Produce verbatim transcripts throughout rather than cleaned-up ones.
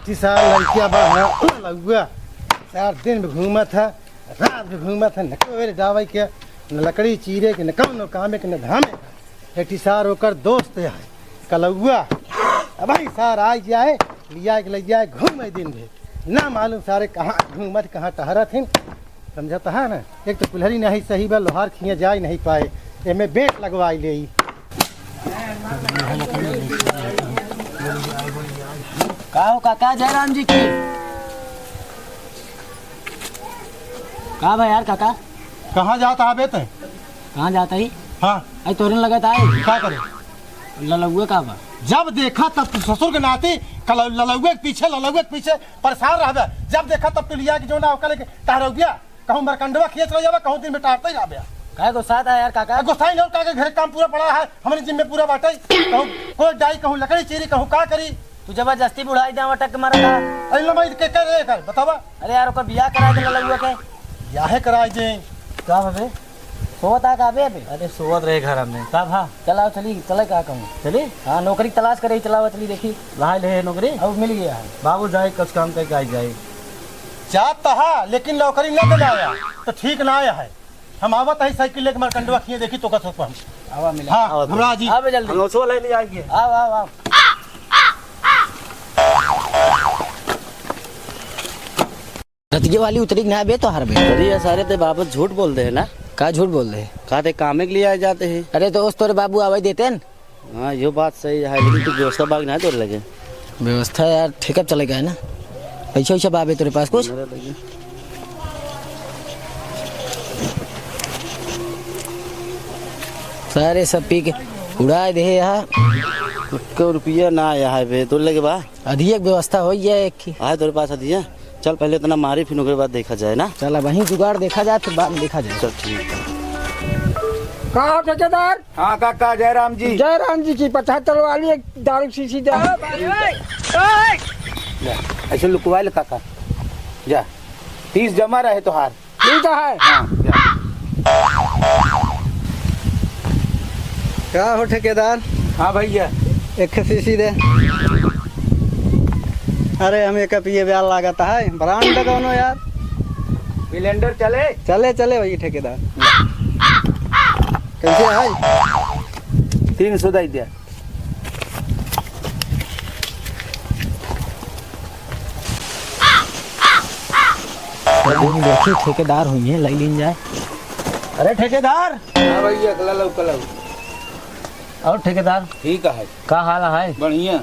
ई सार लड़किया बा, हाँ, लउआ। सार दिन भी घूमत है, रात भी घूमत है, न कोई दवाई के, न लकड़ी चीरे के, न कौनो कामे के, न धामे के। एठी सार ओकर दोस्त है, कलउआ। अब भाई सार आई जाए, लिया के ले जाए, घूमे दिन भी। ना मालूम सारे कहाँ घूमत, कहाँ टहरत हिन। समझत हा ना? एक तो कुल्हरी नहीं सही बा, लोहार खिया जाए नहीं पाए, एमे बेंट लगवाई लेई। का हो काका, जयराम जी की? का बा यार काका? कहाँ जात हा बे तैं? कहाँ जात ही? हाँ। आई तोरन लगत आए। का करे? ललउए का बा? जब देखा तब तू ससुर के नाती कल-, ललउए के पीछे, ललउए के पीछे परेशान रहबे। जब देखा तब तू लिया के जो ना ओकरे के टहरउबिया, कहूँ मरकंडवा खींच रह जाबे, कहूँ दिन में टारते ही रहबे। काहे गुस्सात है यार काका? गुस्साई नहीं, काका, घर काम पूरा पड़ा है, हमरे जिम्मे पूरा बाटे। कहूँ कोई जाई, कहूँ लकड़ी चीरी, कहूँ का करी। तू जबरदस्ती बुढ़ाई दे, टक मारा था। अरे लो भाई, के, के रे कर, बतावा। अरे यार, ओकर बियाह करा दे ललउआ के। बियाहे कराई दे। का बे? सोवत आ का बे अबे? अरे सोवत रहे घर में। का भा? चलाओ चली, चले का कहूँ? चली? हाँ, नौकरी की तलाश करे, चलाओ चली देखी। लाए ले नौकरी? अब मिल गया है। बाबू जाए, कुछ काम करके आई जाए। जात तो हा, लेकिन नौकरी न दिलाया, तो ठीक ना आया है। हम आवत है साइकिल लेके मरकंडवा खिए देखी तो कसो हम। आवा मिला। हाँ, आवा तो। हमरा जी। आवे जल्दी। हम ओसो ले ले आएंगे। आओ, आओ, आओ। रतिये वाली उतरी कि ना बे तोहार बे? अरे ये सारे ते बाबत झूठ बोल दे है ना? का झूठ बोल दे? कहा ते कामे के लिए आए जाते हैं। अरे तो उस तोरे बाबू आवे देते न। हाँ, यो बात सही है, लेकिन तू व्यवस्था बाग ना तोरे लगे। व्यवस्था यार, ठेका चले गए ना। पैसा वैसा बाबे तोरे पास कुछ? मेरे लगे। सारे सब पी के उड़ा दे यहाँ। एको रुपया ना आया है बे, तोरे लगे बा? अधिक व्यवस्था हो ये एक ही। आए तोरे पास अधिया? चल पहले इतना मारी, फिर ओकरे बाद देखा जाए ना। चल अब वहीं जुगाड़ देखा जाए, फिर बाद में देखा जाए। चल ठीक है। का हो ठेकेदार? हाँ काका, जयराम जी। जयराम जी की पचहत्तर वाली एक दारू शीशी दे। ले, ऐसे लुकवा ले काका, जा, तीस जमा रहे तोहार। ठीक है। हाँ, जा। का हो ठेकेदार? हाँ भैया। एक शीशी दे। अरे हम एक पिए ब्याल लागत है, ब्रांड कौनो यार? ब्लेंडर चले? चले, चले भाई ठेकेदार। कैसे है? तीन सौ दे दिया। देखी ठेकेदार हुई है, लाई लीन जाए। अरे ठेकेदार। हाँ भैया, कला लो, कला लो। और ठेकेदार? ठीक है। का हाल है? बढ़िया।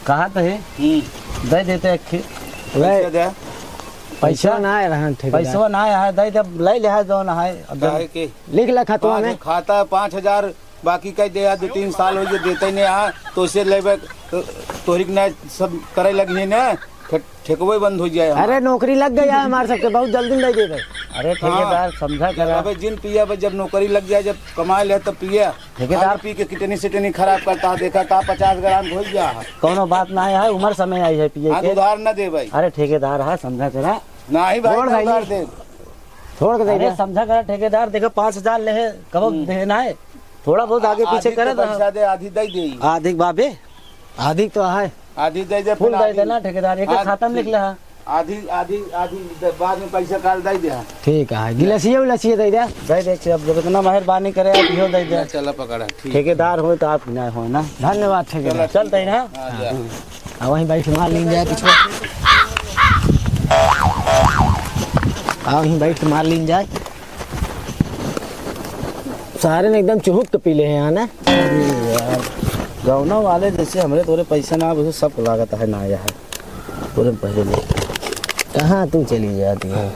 कहाँ तो है? हम्म। दे देते एक खे-, पैसा दे। पैसा ना आए रहन ठेकेदार। पैसा ना आए है, दे दे, ले ले है जौन है। अब काहे के? लिख ले खतवा में। खाता पाँच हजार बाकी कह दे, आज दो तीन साल हो गए देते नहीं आ, तो उसे लेबे, तोहरी के ना सब करे लगी है ना, ठे-, ठेकवे बंद हो जाए हमार। अरे नौकरी लग गई है हमार सबके, बहुत जल्दी दे देबे। अरे ठेकेदार, हाँ। समझा करा। अबे जिन पिया बे, जब नौकरी लग जाए, जब कमाए ले तब पिया। ठेकेदार। आज पी के कितनी से कितनी खराब करता है, देखा का पचास ग्राम हो गया है। कौनो बात ना है, उम्र समय आई है पिए के। उधार ना दे भाई। अरे ठेकेदार है, समझा करा। ना ही भाई, छोड़ ना भाई। उधार दे। छोड़ के दे अरे दे। समझा करा ठेकेदार, देखो पाँच हजार ले है, कब हम्म। देना है? थोड़ा बहुत आगे पीछे आधी करे तो तो। पैसा दे, आधी दे दे। आधी बाबे, आधी तो है। आधी दे दे, फुल फिर दे आधी। देना ठेकेदार, एक आधी खाता में लिख ले, हाँ। आधी, आधी, आधी दे, बाद में पैसा काल दे दे। ठीक है, गिलासिया उलासिया दे दे। दे दे, अब जब इतना मेहरबानी करे, आप इहो दे दे। चला पकड़ा, ठीक। ठेकेदार हो तो आप ना हो ना। धन्यवाद ठेकेदार। चला, चलते हैं ना। हाँ, जा। आ वहीं बैठ मार लीन जाए पीछे। आ वहीं बैठ मार लीन जाए। सारे ने एकदम चुहुक के पी ले हैं यहाँ ना। अरे यार, गौना वाले जैसे हमरे तोरे पैसा ना, वैसे सब लागत है ना यार। पूरे पहले ले। कहाँ तू चली जाती है?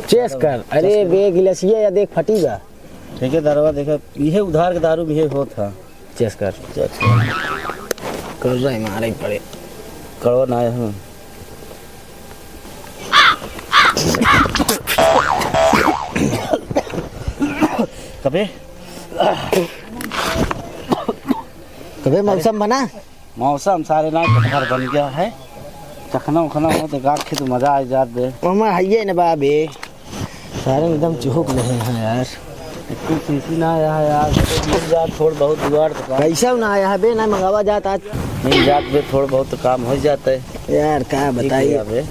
चेस कर। अरे बे गिलसिया या देख फटी बा। ठेकेदारवा देखा, इहे उधार के दारू में इहे होत ह। चेस कर। चेस कर। कर रहा है, मारे पड़े। कड़वा ना आया हूँ। कबे? कबे मौसम बना? मौसम सारे ना कटहर बन गया है, चखना उखना हो तो गाँठ खेत मजा आ जात बे। ओमा हइये न बा बे, सारे एकदम चुहुक ले हैं यार। तू सीसी ना आया है यार, मिल जात थोड़ बहुत जुगाड़ तो काम। कैसा ना आया है बे, ना मंगावा जात आज। मिल जात बे, थोड़ बहुत तो काम हो जात है। यार, का ठीक बताई? है बे।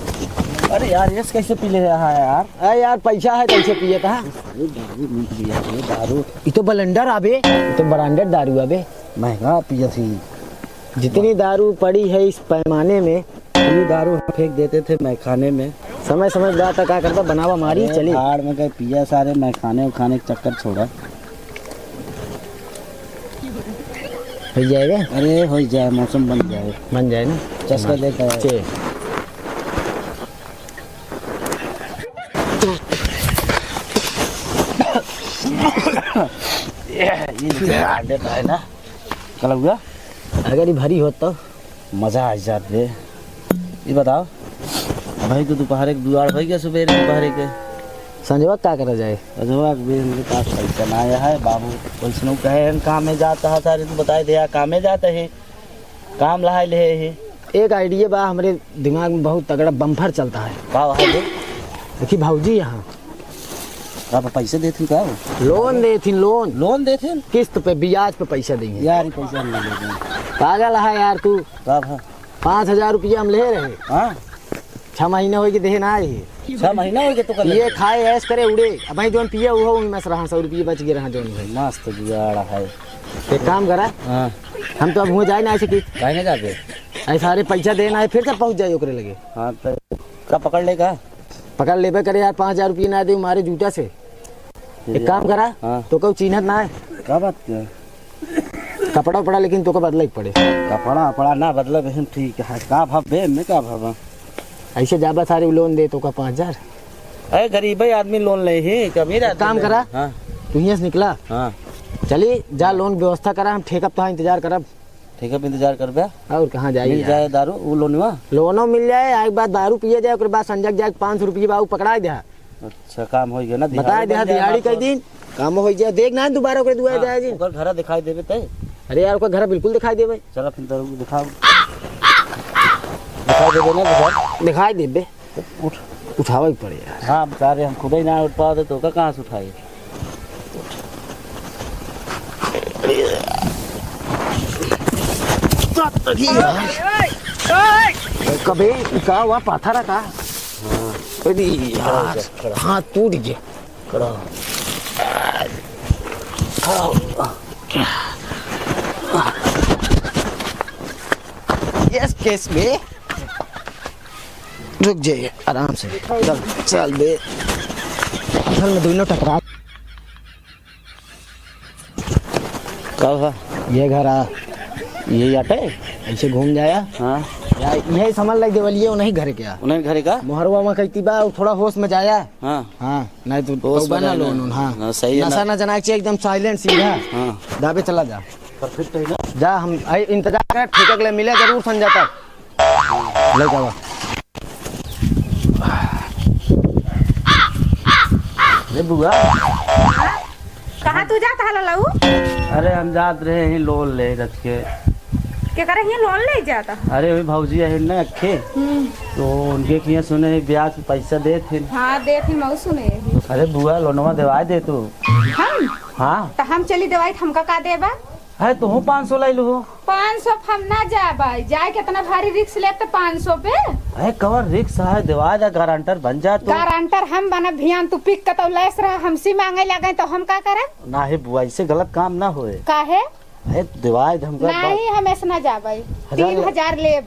अरे यार, ये कैसे पी ले रहा है यार? अरे यार, पैसा है, कैसे पिए था? अरे दारू मत पिया, अरे दारू। ये तो बलंडर आबे, ये तो ब्रांडेड दारू आबे। महंगा पिया थी। जितनी दारू पड़ी है इस पैमाने में, पूरी दारू हम फेंक देते थे मैखाने में। समय समय बात है, का करता, बनावा मारी, अरे चली। भाड़ में गए पिया सारे, मैखाने उखाने के चक्कर छोड़ा। हो जाएगा? अरे हो जाए, मौसम बन जाए। बन जाए ना? चस्का हाँ। लेकर आए। चे। ये, ये देखिए, branded है ना, कलौआ। अगर ये भरी होत तो मजा आ जात बे। ये बताओ, भाई तो दोपहर के दुआर हो गया, सुबह दोपहर के। संजवा का करा जाए? संजवा के भी हमरे पास पैसा ना आया है बाबू। वैसनो कहे हम काम में जाता है सारे, तू बताए दे, काम में जाता है, काम लहाई ले है। एक idea बा हमरे दिमाग में, बहुत तगड़ा बम्फर चलता है। का है बे? देखी भौजी यहाँ। का बा, पैसे देथिन का हो? लोन देथिन, लोन। लोन देथिन? किस्त पे, ब्याज पे पैसा देंगे। यार, ये पैसा नहीं लेते। पागल है यार तू। का भा? पाँच हजार रुपया हम ले रहे। हाँ। छह महीना होई के देहे ना आई। छह महीना होई के तो कर ये ले। खाए ऐश करे उड़े। अब भाई जौन पिए उहो उही मस रहा, सौ रुपये बच गए रहा जौन भाई। मस्त जुगाड़ है। एक काम करा। हाँ। हम तो अब हुए जाए ना ऐसे कि काहे ना जाबे? ऐसा अरे पैसा देना है, फिर से पहुँच जाए ओकरे लगे। हाँ, तो का पकड़ ले का? पकड़ लेबे करे यार, पाँच हजार रुपये ना दे मारे जूता से। एक काम करा, हाँ। तो कहू चिन्हत ना है। का बात कर? कपड़ा उपड़ा लेकिन तोका बदले के पड़े। कपड़ा उपड़ा ना बदलब हम ठीक है। का भाव बे, में का भाव? ऐसे जाबा सारे लोन दे तोका पाँच हजार। अरे गरीब है आदमी, लोन ले ही, कमी एक काम करा, हाँ। तू हियाँ से निकला। हाँ। चली जा, लोन व्यवस्था करा, हम ठेका पे इंतजार करब। ठेका पे इंतजार करबे। और कहाँ जाई मिल यार? जाए दारू, वो लोनवा। लोनो मिल जाए, एक बार दारू पिए जाए, ओकरे बाद संजय जाए, पाँच सौ रुपये बाबू पकड़ा दे। अच्छा, काम हो गया ना, बताए दिहाड़ी दे, बन जाए दिहाड़ी ना कई तो। दिन काम हो गया, देख ना दोबारा ओकरे दुआ हाँ, जाए जी। ओकर घरा दिखाई देबे ते। अरे यार, ओकर घरा बिल्कुल दिखाई देबे। चला फिर तो दिखाओ। दिखाई देबे ना घर? दिखाई देबे। उठ। उठावे के पड़े यार। हाँ, बेचारे हम खुद ही ना उठ पावत तो का कहाँ से उठाई? कबे का हुआ, पाथर है का? हाँ। अरे यार, खड़ा हो जा, खड़ा। हाथ टूट गया। खड़ा हो। खड़ा हो। यस, केस में। रुक जाइए, आराम से। चल, चल बे। असल में दोनों टकरा। का हुआ? ये घर आ। ये आटे? ऐसे घूम जाया। हाँ। या, यही समझ लग देवलिए, उन्हीं घर के आ। उन्हीं घर का? मोहरवा में कहती बा, थोड़ा होश में जाया। हाँ। हाँ, नहीं तो होश तौबा में ना रहना। लोन, हाँ। हाँ, सही है नशा ना। ना जना चाहिए, एकदम silent सीधा। हाँ। दाबे चला जा। Perfect है ना? जा, हम आई इंतजार कर, ठीक है, ले मिले जरूर संजय तक। ले जावा। ले बुआ। कहाँ तू जात हला लऊ? अरे हम जात रहे ही लोन ले रख के। के करे ही लोन ले जाता? अरे वही भौजी है ना अखे। हम्म। तो उनके किया सुने ही ब्याज पे पैसा देत ही। हाँ, देत ही, मऊ सुने ही। अरे बुआ, लोनवा देवाए दे तू। हम? हाँ। तो हम चली देवाई, हमका का देबा? अरे तुहू पाँच सौ लाई लू। पाँच सौ हम ना जाबे, जाए के इतना भारी risk लेब तो पाँच सौ पे। अरे कवर risk है, देवाए दा, guarantor बन जा तू। Guarantor हम बनब भियान, तू पिक कतौ लैस रहा, हमसे मांगे लगे तो हम का करब? नाही बुआ, ऐसे गलत काम ना होए। काहे? अरे देवाए दा हमका नहीं, बस। हम ऐसे ना जाबे। हजार तीन हजार लेब।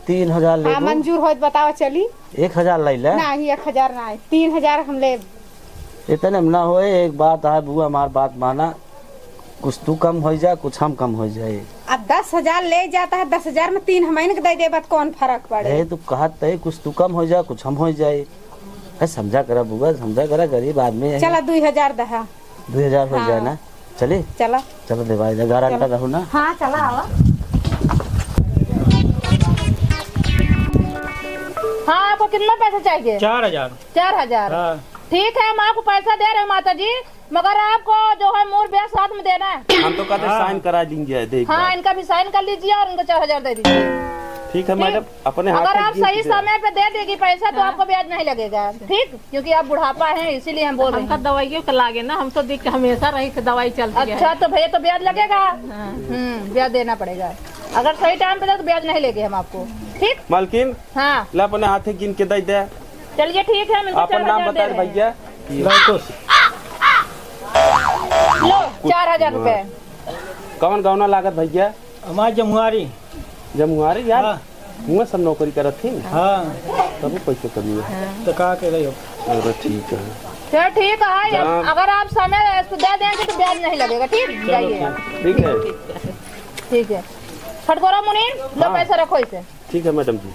तीन हजार हाँ, लेबू? मंजूर होत बतावा चली। एक हजार लाई ले। नहीं, एक हजार नहीं, तीन हजार हम लेब। इतने में ना होए, एक बात है बुआ, हमार बात माना, कुछ तू कम हो जा, कुछ हम कम हो जाए। अब दस हजार ले जाता है, दस हजार में तीन हमइन के दे देबा त कौन फर्क पड़े? ए, तू कहत है कुछ तू कम हो जा, कुछ हम हो जाए। ए, समझा करा बुआ, समझा करा, गरीब आदमी है। चला, दुई हजार दहा। दुई हजार हो हाँ। जाए ना, चली? चला। चलो देवाई दे, guarantor चलो। रहू ना। हाँ, चला आवा। हाँ, आपको कितना पैसा चाहिए? चार हजार। चार हजार। हाँ। ठीक है, हम आपको पैसा दे रहे हैं माता जी, मगर आपको जो है मोर ब्याज साथ में देना है। हम तो कहते हाँ। Sign करा दीजिए, देख हाँ, बात। इनका भी sign कर लीजिए और इनको चार हजार दे दीजिए। ठीक है ठीक? मैडम, अपने हाथ अगर से आप गिन सही के दे। समय पे दे देगी पैसा तो हाँ। आपको ब्याज नहीं लगेगा, ठीक? क्योंकि आप बुढ़ापा हैं, इसीलिए हम बोल रहे हमका हैं। दवाइयों के लागे ना, हम तो दिख हमेशा रही थे, दवाई चलती है। अच्छा, तो भैया तो ब्याज लगेगा। हाँ। हम्म, ब्याज देना पड़ेगा। अगर सही टाइम पे दे तो ब्याज नहीं लेंगे हम आपको, ठीक? मालकिन, हाँ। ला अपने हाथे गिन के दे दे। चलिए ठीक है, हम इनको अपन चार नाम हजार दे बताए रहे हैं। भैया। लौकुश। लो, चार हजार रुपए। कौन गौना लागत भैया? हमार जमुआरी। जमुआरी यार? हाँ। हुआ सब नौकरी करत थी? हाँ। तब पैसे कमी है। तो का के रही हो? अरे ठीक है। चलो ठीक है, जहाँ अगर आप समय से दे देंगे तो ब्याज नहीं लगेगा, ठीक? चलो जाइए। ठीक, ठीक है। ठीक है। फटकोरा मुनीर, लो हाँ। पैसा रखो इसे। ठीक है मैडम जी।